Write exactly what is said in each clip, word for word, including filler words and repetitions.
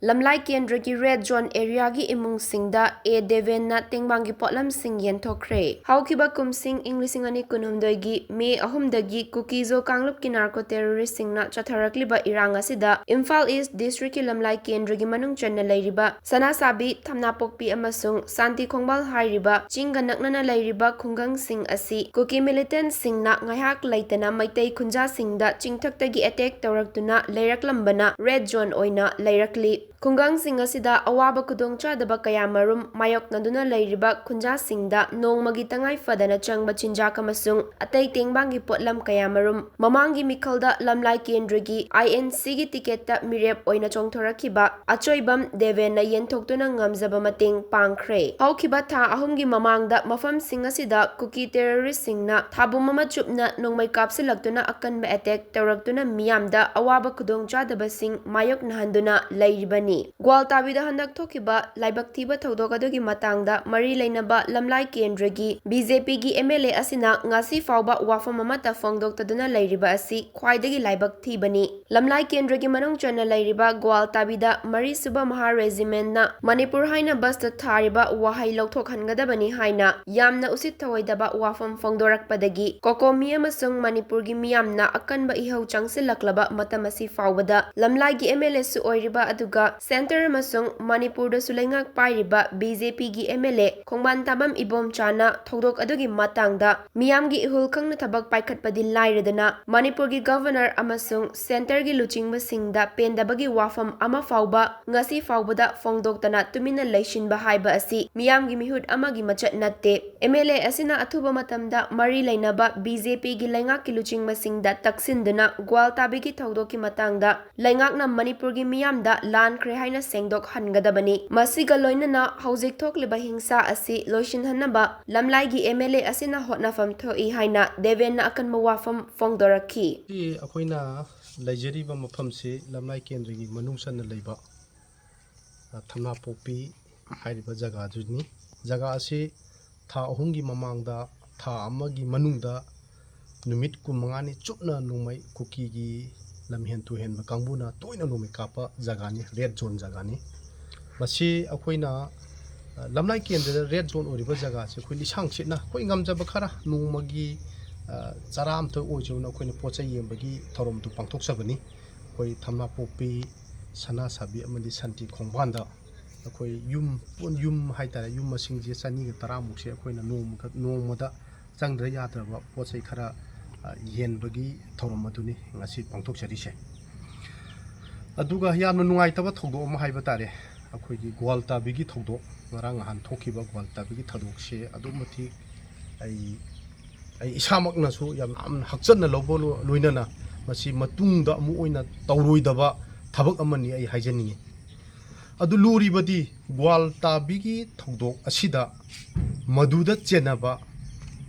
ꯂꯝꯂꯥꯏ ꯀꯦꯟꯗ꯭ꯔꯒꯤ red zone ꯑꯦꯔꯤꯌꯥꯒꯤ ꯏꯃꯨꯡꯁꯤꯡꯗ ꯑꯦ ꯗꯦꯕꯦꯟꯅ ꯇꯦꯡꯕꯥꯡꯒꯤ ꯄꯣꯠꯂꯝꯁꯤꯡ ꯌꯦꯟꯊꯣꯛꯈ꯭ꯔꯦ꯫ ꯍꯧꯈꯤꯕ ꯀꯨꯝꯁꯤꯡ ꯏꯪ ꯂꯤꯁꯤꯡ ꯑꯅꯤ ꯀꯨꯟꯍꯨꯝꯗꯣꯏꯒꯤ ꯃꯦ ꯑꯍꯨꯝꯗꯒꯤ ꯀꯨꯀꯤ-ꯖꯣ ꯀꯥꯡꯂꯨꯞꯀꯤ ꯅꯥꯔꯀꯣ ꯇꯦꯔꯣꯔꯤꯁꯁꯤꯡꯅ ꯆꯠꯊꯔꯛꯂꯤꯕ ꯏꯔꯥꯡ ꯑꯁꯤꯗ ꯏꯝꯐꯥꯜ ꯏꯁ ꯗꯤꯁꯇ꯭ꯔꯤꯛꯀꯤ ꯂꯝꯂꯥꯏ ꯀꯦꯟꯗ꯭ꯔꯒꯤ ꯃꯅꯨꯡ ꯆꯟꯅ ꯂꯩꯔꯤꯕ ꯁꯅꯥꯁꯥꯕꯤ, ꯊꯝꯅꯥꯄꯣꯛꯄꯤ ꯑꯃꯁꯨꯡ ꯁꯥꯟꯇꯤ ꯈꯣꯡꯕꯥꯜ ꯍꯥꯏꯔꯤꯕ ꯆꯤꯡꯒ ꯅꯛꯅꯅ ꯂꯩꯔꯤꯕ ꯈꯨꯡꯒꯪꯁꯤꯡ ꯑꯁꯤ ꯀꯨꯀꯤ ꯃꯤꯂꯤꯇꯦꯟꯠꯁꯤꯡꯅ ꯉꯥꯏꯍꯥꯛ ꯂꯩꯇꯅ ꯃꯩꯇꯩ ꯈꯨꯟꯖꯥꯁꯤꯡꯗ ꯆꯤꯡꯊꯛꯇꯒꯤ ꯑꯦꯇꯦꯛ ꯇꯧꯔꯛꯇꯨꯅ ꯂꯩꯔꯛꯂꯝꯕꯅ ꯔꯦꯗ ꯖꯣꯟ ꯑꯣꯏꯅ ꯂꯩꯔꯛꯂꯤ꯫ ꯈꯨꯡꯒꯪꯁꯤꯡ ꯑꯁꯤꯗ ꯑꯋꯥꯕ ꯈꯨꯗꯣꯡꯆꯥꯗꯕ ꯀꯌꯥꯃꯔꯨꯝ ꯃꯥꯌꯣꯛꯅꯗꯨꯅ ꯂꯩꯔꯤꯕ ꯈꯨꯟꯖꯥꯁꯤꯡꯗ ꯅꯣꯡꯃꯒꯤ ꯇꯉꯥꯏ ꯐꯗꯅ ꯆꯪꯕ ꯆꯤꯟꯖꯥꯛ ꯑꯃꯁꯨꯡ ꯑꯇꯩ ꯇꯦꯡꯕꯥꯡꯒꯤ ꯄꯣꯠꯂꯝ ꯀꯌꯥꯃꯔꯨꯝ ꯃꯃꯥꯡꯒꯤ ꯃꯤꯈꯜꯗ ꯂꯝꯂꯥꯏ ꯀꯦꯟꯗ꯭ꯔꯒꯤ ꯑꯥꯏ ꯑꯦꯟ ꯁꯤꯒꯤ ꯇꯤꯀꯦꯠꯇ ꯃꯤꯔꯦꯞ ꯑꯣꯏꯅ ꯆꯣꯡꯊꯣꯔꯛꯈꯤꯕ ꯑꯆꯣꯏꯕꯝ ꯗꯦꯕꯦꯟꯅ ꯌꯦꯟꯊꯣꯛꯇꯨꯅ ꯉꯝꯖꯕ ꯃꯇꯦꯡ ꯄꯥꯡꯈ꯭ꯔꯦ꯫ ꯍꯧꯈꯤꯕ ꯊꯥ ꯑꯍꯨꯝꯒꯤ ꯃꯃꯥꯡꯗ ꯃꯐꯝꯁꯤꯡ ꯑꯁꯤꯗ ꯀꯨꯀꯤ ꯇꯦꯔꯣꯔꯤꯁꯁꯤꯡꯅ ꯊꯥꯕꯨꯝ ꯑꯃ ꯆꯨꯞꯅ ꯅꯣꯡꯃꯩ ꯀꯥꯞꯁꯤꯜꯂꯛꯇꯨꯅ ꯑꯀꯟꯕ ꯑꯦꯇꯦꯛ ꯇꯧꯔꯛꯇꯨꯅ ꯃꯤꯌꯥꯝꯗ ꯑꯋꯥꯕ ꯈꯨꯗꯣꯡꯆꯥꯗꯕꯁꯤꯡ ꯃꯥꯌꯣꯛꯅꯍꯟꯗꯨꯅ ꯂꯩꯔꯤꯕꯅꯤ꯫ ꯒ꯭ꯋꯥꯜꯇꯥꯕꯤꯗ ꯍꯟꯗꯛ ꯊꯣꯛꯈꯤꯕ ꯂꯥꯏꯕꯛ ꯊꯤꯕ ꯊꯧꯗꯣꯛ ꯑꯗꯨꯒꯤ ꯃꯇꯥꯡꯗ ꯃꯔꯤ ꯂꯩꯅꯕ ꯂꯝꯂꯥꯏ ꯀꯦꯟꯗ꯭ꯔꯒꯤ ꯕꯤ ꯖꯦ ꯄꯤꯒꯤ ꯑꯦꯝ ꯑꯦꯜ ꯑꯦ ꯑꯁꯤꯅ ꯉꯁꯤ ꯐꯥꯎꯕ ꯋꯥꯐꯝ ꯑꯃꯠꯇ ꯐꯣꯡꯗꯣꯛꯇꯗꯨꯅ ꯂꯩꯔꯤꯕ ꯑꯁꯤ ꯈ꯭ꯋꯥꯏꯗꯒꯤ ꯂꯥꯏꯕꯛ ꯊꯤꯕꯅꯤ꯫ ꯂꯝꯂꯥꯏ ꯀꯦꯟꯗ꯭ꯔꯒꯤ ꯃꯅꯨꯡ ꯆꯟꯅ ꯂꯩꯔꯤꯕ ꯒ꯭ꯋꯥꯜꯇꯥꯕꯤꯗ ꯃꯔꯤ ꯁꯨꯕ ꯃꯍꯥ ꯔꯦꯖꯤꯃꯦꯟꯠꯅ ꯃꯅꯤꯄꯨꯔ ꯍꯥꯏꯅ ꯕꯁꯇ ꯊꯥꯔꯤꯕ ꯋꯥꯍꯩ ꯂꯧꯊꯣꯛꯍꯟꯒꯗꯕꯅꯤ ꯍꯥꯏꯅ ꯌꯥꯝꯅ ꯎꯁꯤꯠ ꯊꯑꯣꯏꯗꯕ ꯋꯥꯐꯝ ꯐꯣꯡꯗꯣꯔꯛꯄꯗꯒꯤ ꯀꯣꯀꯣꯃꯤ ꯑꯃꯁꯨꯡ ꯃꯅꯤꯄꯨꯔꯒꯤ ꯃꯤꯌꯥꯝꯅ ꯑꯀꯟꯕ ꯏꯍꯧ ꯆꯪꯁꯤꯜꯂꯛꯂꯕ ꯃꯇꯝ ꯑꯁꯤ ꯐꯥꯎꯕꯗ ꯂꯝꯂꯥꯏꯒꯤ ꯑꯦꯝ ꯑꯦꯜ ꯑꯦꯁꯨ ꯑꯣꯏꯔꯤꯕ ꯑꯗꯨꯒ ꯁꯦꯟꯇꯔ ꯑꯃꯁꯨꯡ ꯃꯅꯤꯄꯨꯔꯗꯁꯨ ꯂꯩꯉꯥꯛ ꯄꯥꯏꯔꯤꯕ ꯕꯤ ꯖꯦ ꯄꯤꯒꯤ ꯑꯦꯝ ꯑꯦꯜ ꯑꯦ ꯈꯣꯡꯕꯥꯟ ꯇꯥꯕꯝ ꯏꯕꯣꯝꯆꯥꯅ ꯊꯧꯗꯣꯛ ꯑꯗꯨꯒꯤ ꯃꯇꯥꯡꯗ ꯃꯤꯌꯥꯝꯒꯤ ꯏꯍꯨꯜ ꯈꯪꯅ ꯊꯕꯛ ꯄꯥꯏꯈꯠꯄꯗꯤ ꯂꯥꯏꯔꯗꯅ ꯃꯅꯤꯄꯨꯔꯒꯤ ꯒꯚꯔꯅꯔ ꯑꯃꯁꯨꯡ ꯁꯦꯟꯇꯔꯒꯤ ꯂꯨꯆꯤꯡꯕꯁꯤꯡꯗ ꯄꯦꯟꯗꯕꯒꯤ ꯋꯥꯐꯝ ꯑꯃ ꯐꯥꯎꯕ ꯉꯁꯤ ꯐꯥꯎꯕꯗ ꯐꯣꯡꯗꯣꯛꯇꯅ ꯇꯨꯃꯤꯟꯅ ꯂꯩꯁꯤꯟꯕ ꯍꯥꯏꯕ ꯑꯁꯤ ꯃꯤꯌꯥꯝꯒꯤ ꯃꯤꯍꯨꯠ ꯑꯃꯒꯤ ꯃꯆꯠ ꯅꯠꯇꯦ꯫ ꯑꯦꯝ ꯑꯦꯜ ꯑꯦ ꯑꯁꯤꯅ ꯑꯊꯨꯕ ꯃꯇꯝꯗ ꯃꯔꯤ ꯂꯩꯅꯕ ꯕꯤ ꯖꯦ ꯄꯤꯒꯤ ꯂꯩꯉꯥꯛꯀꯤ ꯂꯨꯆꯤꯡꯕꯁꯤꯡꯗ ꯇꯛꯁꯤꯟꯗꯨꯅ ꯒ꯭ꯋꯥꯜꯇꯥꯕꯤꯒꯤ ꯊꯧꯗꯣꯛꯀꯤ ꯃꯇꯥꯡꯗ ꯂꯩꯉꯥꯛꯅ ꯃꯅꯤꯄꯨꯔꯒꯤ ꯃꯤꯌꯥꯝꯗ ꯂꯥꯟꯈ꯭ꯔꯦ ꯍꯥꯏꯅ ꯁꯦꯡꯗꯣꯛꯍꯟꯒꯗꯕꯅꯤ꯫ ꯃꯁꯤꯒ ꯂꯣꯏꯅꯅ ꯍꯧꯖꯤꯛ ꯊꯣꯛꯂꯤꯕ ꯍꯤꯡꯁꯥ ꯑꯁꯤ ꯂꯣꯏꯁꯤꯟꯍꯟꯅꯕ ꯂꯝꯂꯥꯏꯒꯤ ꯑꯦꯝ ꯑꯦꯜ ꯑꯦ ꯑꯁꯤꯅ ꯍꯣꯠꯅꯐꯝ ꯊꯣꯛꯏ ꯍꯥꯏꯅ ꯗꯦꯕꯦꯟꯅ ꯑꯀꯟꯕ ꯋꯥꯐꯝ ꯐꯣꯡꯗꯣꯔꯛꯈꯤ꯫ ꯁꯤ ꯑꯩꯈꯣꯏꯅ ꯂꯩꯖꯔꯤꯕ ꯃꯐꯝꯁꯤ ꯂꯝꯂꯥꯏ ꯀꯦꯟꯗ꯭ꯔꯒꯤ ꯃꯅꯨꯡ ꯆꯟꯅ ꯂꯩꯕ, ꯑ, ꯊꯝꯅꯥꯄꯣꯛꯄꯤ ꯍꯥꯏꯔꯤꯕ ꯖꯒꯥꯗꯨꯅꯤ꯫ ꯖꯒꯥ ꯑꯁꯤ ꯊꯥ ꯑꯍꯨꯝꯒꯤ ꯃꯃꯥꯡꯗ, ꯊꯥ ꯑꯃꯒꯤ ꯃꯅꯨꯡꯗ ꯅꯨꯃꯤꯠ ꯀꯨꯟꯃꯉꯥꯅꯤ ꯆꯨꯞꯅ ꯅꯣꯡꯃꯩ ꯀꯨꯀꯤꯒꯤ ꯂꯝꯍꯦꯟ ꯇꯨꯍꯦꯟꯕ ꯀꯥꯡꯕꯨꯅ ꯇꯣꯏꯅ ꯅꯣꯡꯃꯩ ꯀꯥꯞꯄ ꯖꯒꯥꯅꯤ, red zone ꯖꯒꯥꯅꯤ꯫ ꯃꯁꯤ ꯑꯩꯈꯣꯏꯅ, ꯑ, ꯂꯝꯂꯥꯏ ꯀꯦꯟꯗ꯭ꯔꯗ red zone ꯑꯣꯏꯔꯤꯕ ꯖꯒꯥꯁꯤ ꯑꯩꯈꯣꯏ ꯂꯤꯁꯥꯡ ꯁꯤꯠꯅ ꯑꯩꯈꯣꯏ ꯉꯝꯖꯕ ꯈꯔ ꯅꯣꯡꯃꯒꯤ, ꯑ, ꯆꯔꯥ ꯑꯃꯇ ꯑꯣꯏꯖꯔꯨꯅ ꯑꯩꯈꯣꯏꯅ ꯄꯣꯠ ꯆꯩ ꯌꯦꯟꯕꯒꯤ ꯊꯧꯔꯝꯗꯨ ꯄꯥꯡꯊꯣꯛꯆꯕꯅꯤ꯫ ꯑꯩꯈꯣꯏ ꯊꯝꯅꯥꯄꯣꯛꯄꯤ, ꯁꯅꯥꯁꯥꯕꯤ ꯑꯃꯗꯤ ꯁꯟꯇꯤ ꯈꯣꯡꯕꯥꯟꯗ ꯑꯩꯈꯣꯏ ꯌꯨꯝ, ꯌꯨꯝ ꯍꯥꯏꯇꯥꯔꯦ, ꯌꯨꯝ ꯃꯁꯤꯡꯁꯦ ꯆꯅꯤꯒ ꯇꯔꯥꯃꯨꯛꯁꯦ ꯑꯩꯈꯣꯏꯅ ꯅꯣꯡꯃꯈꯛ, ꯅꯣꯡꯃꯗ ꯆꯪꯗ꯭ꯔ ꯌꯥꯗ꯭ꯔꯕ ꯄꯣꯠ ꯆꯩ ꯈꯔ, ꯑ, ꯌꯦꯟꯕꯒꯤ ꯊꯧꯔꯝ ꯑꯗꯨꯅꯤ ꯉꯁꯤ ꯄꯥꯡꯊꯣꯛꯆꯔꯤꯁꯦ꯫ ꯑꯗꯨꯒ ꯌꯥꯝꯅ ꯅꯨꯡꯉꯥꯏꯇꯕ ꯊꯧꯗꯣꯛ ꯑꯃ ꯍꯥꯏꯕ ꯇꯥꯔꯦ, ꯑꯩꯈꯣꯏꯒꯤ ꯒ꯭ꯋꯥꯜꯇꯥꯕꯤꯒꯤ ꯊꯧꯗꯣꯛ, ꯉꯔꯥꯡ ꯅꯍꯥꯟ ꯊꯣꯛꯈꯤꯕ ꯒ꯭ꯋꯥꯜꯇꯥꯕꯤꯒꯤ ꯊꯧꯗꯣꯛꯁꯦ ꯑꯗꯨꯛ ꯃꯇꯤꯛ ꯑꯩ, ꯑꯩ ꯏꯁꯥꯃꯛꯅꯁꯨ ꯌꯥꯝ, ꯌꯥꯝꯅ ꯍꯛꯆꯟꯅ ꯂꯧꯕ ꯂꯣ-, ꯂꯣꯏꯅꯅ ꯃꯁꯤ ꯃꯇꯨꯡꯗ ꯑꯃꯨꯛ ꯑꯣꯏꯅ ꯇꯧꯔꯣꯏꯗꯕ ꯊꯕꯛ ꯑꯃꯅꯤ ꯑꯩ ꯍꯥꯏꯖꯅꯤꯡꯉꯤ꯫ ꯑꯗꯨ ꯂꯨꯔꯤꯕꯗꯤ ꯒ꯭ꯋꯥꯜꯇꯥꯕꯤꯒꯤ ꯊꯧꯗꯣꯛ ꯑꯁꯤꯗ ꯃꯗꯨꯗ ꯆꯦꯟꯅꯕ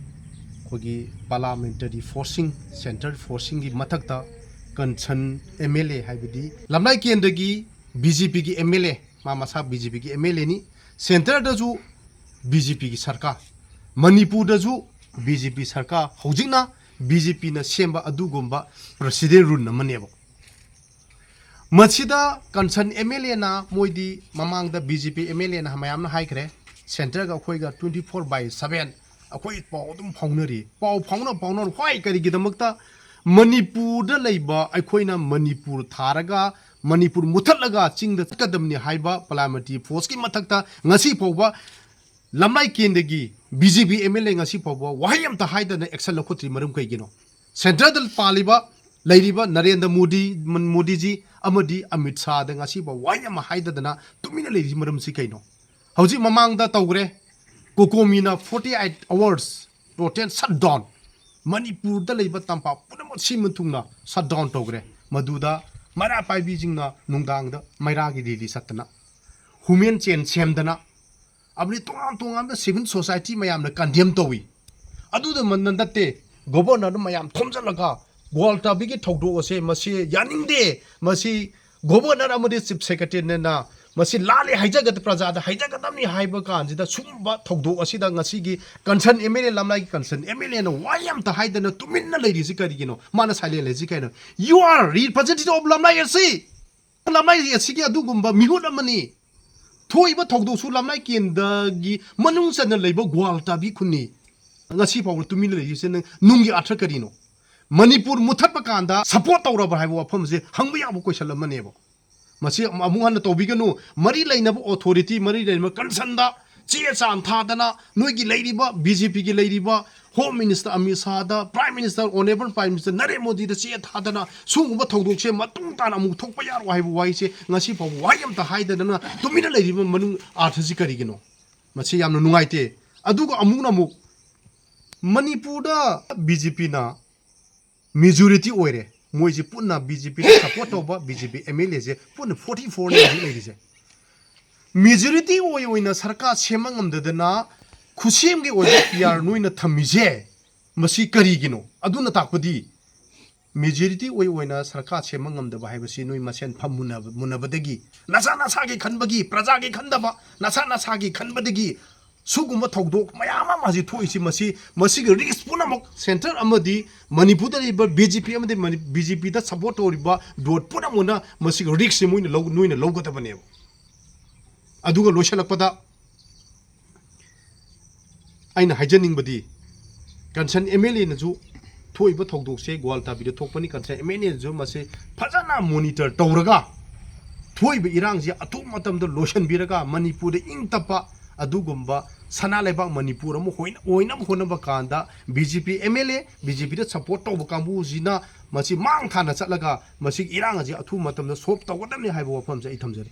ꯑꯩꯈꯣꯏꯒꯤ parliamentary forceꯁꯤꯡ, central forceꯁꯤꯡꯒꯤ ꯃꯊꯛꯇ concerned MLA, ꯍꯥꯏꯕꯗꯤ ꯂꯝꯂꯥꯏ ꯀꯦꯟꯗ꯭ꯔꯒꯤ BJPꯒꯤ MLA, ꯃꯥ ꯃꯁꯥ BJPꯒꯤ MLAꯅꯤ, centreꯗꯁꯨ BJPꯒꯤ ꯁꯔꯀꯥꯔ, ꯃꯅꯤꯄꯨꯔꯗꯁꯨ BJP ꯁꯔꯀꯥꯔ, ꯍꯧꯖꯤꯛꯅ BJPꯅ ꯁꯦꯝꯕ ꯑꯗꯨꯒꯨꯝꯕ president rule ꯑꯃꯅꯦꯕ꯫ ꯃꯁꯤꯗ concerned MLAꯅ, ꯃꯣꯏꯗꯤ ꯃꯃꯥꯡꯗ BJP MLAꯅ ꯃꯌꯥꯝꯅ ꯍꯥꯏꯈ꯭ꯔꯦ, centreꯒ ꯑꯩꯈꯣꯏꯒ twenty four by seven ꯑꯩꯈꯣꯏ ꯄꯥꯎ ꯑꯗꯨꯝ ꯐꯥꯎꯅꯔꯤ꯫ ꯄꯥꯎ ꯐꯥꯎꯅ ꯐꯥꯎꯅ why, ꯀꯔꯤꯒꯤꯗꯃꯛꯇ ꯃꯅꯤꯄꯨꯔꯗ ꯂꯩꯕ ꯑꯩꯈꯣꯏꯅ ꯃꯅꯤꯄꯨꯔ ꯊꯥꯔꯒ, ꯃꯅꯤꯄꯨꯔ ꯃꯨꯊꯠꯂꯒ ꯆꯤꯡꯗ ꯆꯠꯀꯗꯕꯅꯤ ꯍꯥꯏꯕ parliamentary forceꯀꯤ ꯃꯊꯛꯇ ꯉꯁꯤ ꯐꯥꯎꯕ ꯂꯝꯂꯥꯏ ꯀꯦꯟꯗ꯭ꯔꯒꯤ BJP MLA ꯉꯁꯤ ꯐꯥꯎꯕ ꯋꯥꯍꯩ ꯑꯃꯇ ꯍꯥꯏꯗꯅ action ꯂꯧꯈꯠꯇ꯭ꯔꯤ? ꯃꯔꯝ ꯀꯩꯒꯤꯅꯣ? Centreꯗ ꯄꯥꯜꯂꯤꯕ, ꯂꯩꯔꯤꯕ ꯅꯔꯦꯟꯗ꯭ꯔ ꯃꯣꯗꯤ, ꯃꯣꯗꯤꯖꯤ ꯑꯃꯗꯤ ꯑꯃꯤꯠ ꯁꯥꯍꯗ ꯉꯁꯤ ꯐꯥꯎ ꯋꯥꯍꯩ ꯑꯃ ꯍꯥꯏꯗꯗꯅ ꯇꯨꯃꯤꯟꯅ ꯂꯩꯔꯤꯁꯤ ꯃꯔꯝꯁꯤ ꯀꯩꯅꯣ? ꯍꯧꯖꯤꯛ ꯃꯃꯥꯡꯗ ꯇꯧꯈ꯭ꯔꯦ, COCOMIꯅ forty eight hours total shutdown, ꯃꯅꯤꯄꯨꯔꯗ ꯂꯩꯕ ꯇꯝꯄꯥꯛ ꯄꯨꯝꯅꯃꯛ ꯁꯤꯟꯕ ꯊꯨꯡꯅ shutdown ꯇꯧꯈ꯭ꯔꯦ꯫ ꯃꯗꯨꯗ ꯃꯩꯔꯥ ꯄꯥꯏꯕꯤꯁꯤꯡꯅ ꯅꯨꯡꯗꯥꯡꯗ ꯃꯩꯔꯥꯒꯤ rally ꯆꯠꯇꯅ, women chain ꯁꯦꯝꯗꯅ, ꯑꯃꯗꯤ ꯇꯣꯉꯥꯟ ꯇꯣꯉꯥꯟꯕ civil society ꯃꯌꯥꯝꯅ condemn ꯇꯧꯏ꯫ ꯑꯗꯨꯗ ꯃꯟꯅ ꯅꯠꯇꯦ, Governorꯗ ꯃꯌꯥꯝ ꯊꯣꯝꯖꯤꯜꯂꯒ ꯒ꯭ꯋꯥꯜꯇꯥꯕꯤꯒꯤ ꯊꯧꯗꯣꯛ ꯑꯁꯦ ꯃꯁꯤ ꯌꯥꯅꯤꯡꯗꯦ, ꯃꯁꯤ Governor ꯑꯃꯗꯤ Chief Secretaryꯅ ꯃꯁꯤ ꯂꯥꯜꯂꯦ ꯍꯥꯏꯖꯒꯗ ꯄ꯭ꯔꯖꯥꯗ ꯍꯥꯏꯖꯒꯗꯕꯅꯤ ꯍꯥꯏꯕ ꯀꯥꯟꯁꯤꯗ ꯁꯨꯝꯕ ꯊꯧꯗꯣꯛ ꯑꯁꯤꯗ ꯉꯁꯤꯒꯤ concern M L A, ꯂꯝꯂꯥꯏꯒꯤ concern M L Aꯅ ꯋꯥ ꯑꯝꯇ ꯍꯥꯏꯗꯅ ꯇꯨꯃꯤꯟꯅ ꯂꯩꯔꯤꯁꯤ ꯀꯔꯤꯒꯤꯅꯣ? ꯃꯥꯅ silent ꯂꯩꯔꯤꯁꯤ ꯀꯩꯅꯣ? You are representative of ꯂꯝꯂꯥꯏ ꯑꯁꯤ꯫ ꯂꯝꯂꯥꯏ ꯑꯁꯤꯒꯤ ꯑꯗꯨꯒꯨꯝꯕ ꯃꯤꯍꯨꯠ ꯑꯃꯅꯤ꯫ ꯊꯣꯛꯏꯕ ꯊꯧꯗꯣꯛꯁꯨ ꯂꯝꯂꯥꯏ ꯀꯦꯟꯗ꯭ꯔꯒꯤ ꯃꯅꯨꯡ ꯆꯟꯅ ꯂꯩꯕ ꯒ꯭ꯋꯥꯜ ꯇꯥꯕꯤ ꯈꯨꯟꯅꯤ꯫ ꯉꯁꯤ ꯐꯥꯎꯕ ꯇꯨꯃꯤꯟꯅ ꯂꯩꯔꯤꯁꯦ ꯅꯪ ꯅꯨꯡꯒꯤ ꯑꯥꯔꯊ ꯀꯔꯤꯅꯣ? ꯃꯅꯤꯄꯨꯔ ꯃꯨꯊꯠꯄ ꯀꯥꯟꯗ support ꯇꯧꯔꯕ ꯍꯥꯏꯕ ꯋꯥꯐꯝꯁꯦ ꯍꯪꯕ ꯌꯥꯕ question ꯑꯃꯅꯦꯕ꯫ ꯃꯁꯤ ꯑꯃꯨꯛ ꯍꯟꯅ ꯇꯧꯕꯤꯒꯅꯨ꯫ ꯃꯔꯤ ꯂꯩꯅꯕ authority, ꯃꯔꯤ ꯂꯩꯅꯕ concernꯗ ꯆꯦ ꯆꯥꯡ ꯊꯥꯗꯅ ꯅꯣꯏꯒꯤ ꯂꯩꯔꯤꯕ BJPꯒꯤ ꯂꯩꯔꯤꯕ Home Minister Amit ꯁꯥꯍꯗ, Prime Minister, Honourable Prime Minister Naren ꯃꯣꯗꯤꯗ ꯆꯦ ꯊꯥꯗꯅ ꯁꯤꯒꯨꯝꯕ ꯊꯧꯗꯣꯛꯁꯦ ꯃꯇꯨꯡ ꯇꯥꯅ ꯑꯃꯨꯛ ꯊꯣꯛꯄ ꯌꯥꯔꯣꯏ ꯍꯥꯏꯕ ꯋꯥꯍꯩꯁꯦ ꯉꯁꯤ ꯐꯥꯎꯕ ꯋꯥꯍꯩ ꯑꯝꯇ ꯍꯥꯏꯗꯗꯅ ꯇꯨꯃꯤꯟꯅ ꯂꯩꯔꯤꯕ ꯃꯅꯨꯡ ꯑꯥꯔꯊꯁꯤ ꯀꯔꯤꯒꯤꯅꯣ? ꯃꯁꯤ ꯌꯥꯝꯅ ꯅꯨꯡꯉꯥꯏꯇꯦ꯫ ꯑꯗꯨꯒ ꯑꯃꯨꯛꯅ ꯑꯃꯨꯛ ꯃꯅꯤꯄꯨꯔꯗ BJPꯅ majority ꯑꯣꯏꯔꯦ꯫ ꯃꯣꯏꯁꯤ ꯄꯨꯟꯅ BJPꯗ support ꯇꯧꯕ BJP MLAꯁꯦ ꯄꯨꯟꯅ forty fourꯅꯦ ꯍꯧꯖꯤꯛ ꯂꯩꯔꯤꯁꯦ꯫ Majority ꯑꯣꯏ ꯑꯣꯏꯅ ꯁꯔꯀꯥꯔ ꯁꯦꯝꯕ ꯉꯝꯗꯗꯅ ꯈꯨꯠꯁꯦꯝꯒꯤ ꯑꯣꯏꯕ PR ꯅꯣꯏꯅ ꯊꯝꯃꯤꯁꯦ ꯃꯁꯤ ꯀꯔꯤꯒꯤꯅꯣ? ꯑꯗꯨꯅ ꯇꯥꯛꯄꯗꯤ majority ꯑꯣꯏ ꯑꯣꯏꯅ ꯁꯔꯀꯥꯔ ꯁꯦꯝꯕ ꯉꯝꯗꯕ ꯍꯥꯏꯕꯁꯤ ꯅꯣꯏ ꯃꯁꯦꯟ ꯐꯝ ꯃꯨꯟꯅꯕ-, ꯃꯨꯟꯅꯕꯗꯒꯤ, ꯅꯁꯥ ꯅꯁꯥꯒꯤ ꯈꯟꯕꯒꯤ, ꯄ꯭ꯔꯖꯥꯒꯤ ꯈꯟꯗꯕ, ꯅꯁꯥ ꯅꯁꯥꯒꯤ ꯈꯟꯕꯗꯒꯤ ꯁꯤꯒꯨꯝꯕ ꯊꯧꯗꯣꯛ ꯃꯌꯥꯝ ꯑꯃ ꯍꯧꯖꯤꯛ ꯊꯣꯛꯏꯁꯤ, ꯃꯁꯤ, ꯃꯁꯤꯒꯤ risk ꯄꯨꯝꯅꯃꯛ centre ꯑꯃꯗꯤ ꯃꯅꯤꯄꯨꯔꯗ ꯂꯩꯔꯤꯕ BJP ꯑꯃꯗꯤ ꯃꯅꯤ-, BJPꯗ support ꯇꯧꯔꯤꯕ ꯗꯣꯠ ꯄꯨꯝꯅꯃꯛꯅ ꯃꯁꯤꯒꯤ riskꯁꯦ ꯃꯣꯏꯅ ꯂꯧ-, ꯅꯣꯏꯅ ꯂꯧꯒꯗꯕꯅꯦꯕ꯫ ꯑꯗꯨꯒ ꯂꯣꯏꯁꯤꯜꯂꯛꯄꯗ ꯑꯩꯅ ꯍꯥꯏꯖꯅꯤꯡꯕꯗꯤ, concern MLAꯅꯁꯨ ꯊꯣꯛꯏꯕ ꯊꯧꯗꯣꯛꯁꯦ ꯒ꯭ꯋꯥꯜ ꯇꯥꯕꯤꯗ ꯊꯣꯛꯄꯅꯤ, concern MLAꯅꯁꯨ ꯃꯁꯤ ꯐꯖꯅ monitor ꯇꯧꯔꯒ ꯊꯣꯛꯏꯕ ꯏꯔꯥꯡꯁꯤ ꯑꯊꯨꯕ ꯃꯇꯝꯗ ꯂꯣꯏꯁꯤꯟꯕꯤꯔꯒ ꯃꯅꯤꯄꯨꯔꯗ ꯏꯪ ꯇꯞꯄ ꯑꯗꯨꯒꯨꯝꯕ ꯁꯅꯥ ꯂꯩꯕꯥꯛ ꯃꯅꯤꯄꯨꯔ ꯑꯃ ꯍꯣꯏꯅ-, ꯑꯣꯏꯅꯕ ꯍꯣꯠꯅꯕ ꯀꯥꯟꯗ BJP MLA, BJPꯗ support ꯇꯧꯕ ꯀꯥꯡꯕꯨꯁꯤꯅ ꯃꯁꯤ ꯃꯥꯡ ꯊꯥꯅ ꯆꯠꯂꯒ ꯃꯁꯤꯒꯤ ꯏꯔꯥꯡ ꯑꯁꯤ ꯑꯊꯨꯕ ꯃꯇꯝꯗ solve ꯇꯧꯒꯗꯕꯅꯤ ꯍꯥꯏꯕ ꯋꯥꯐꯝꯁꯦ ꯑꯩ ꯊꯝꯖꯔꯤ꯫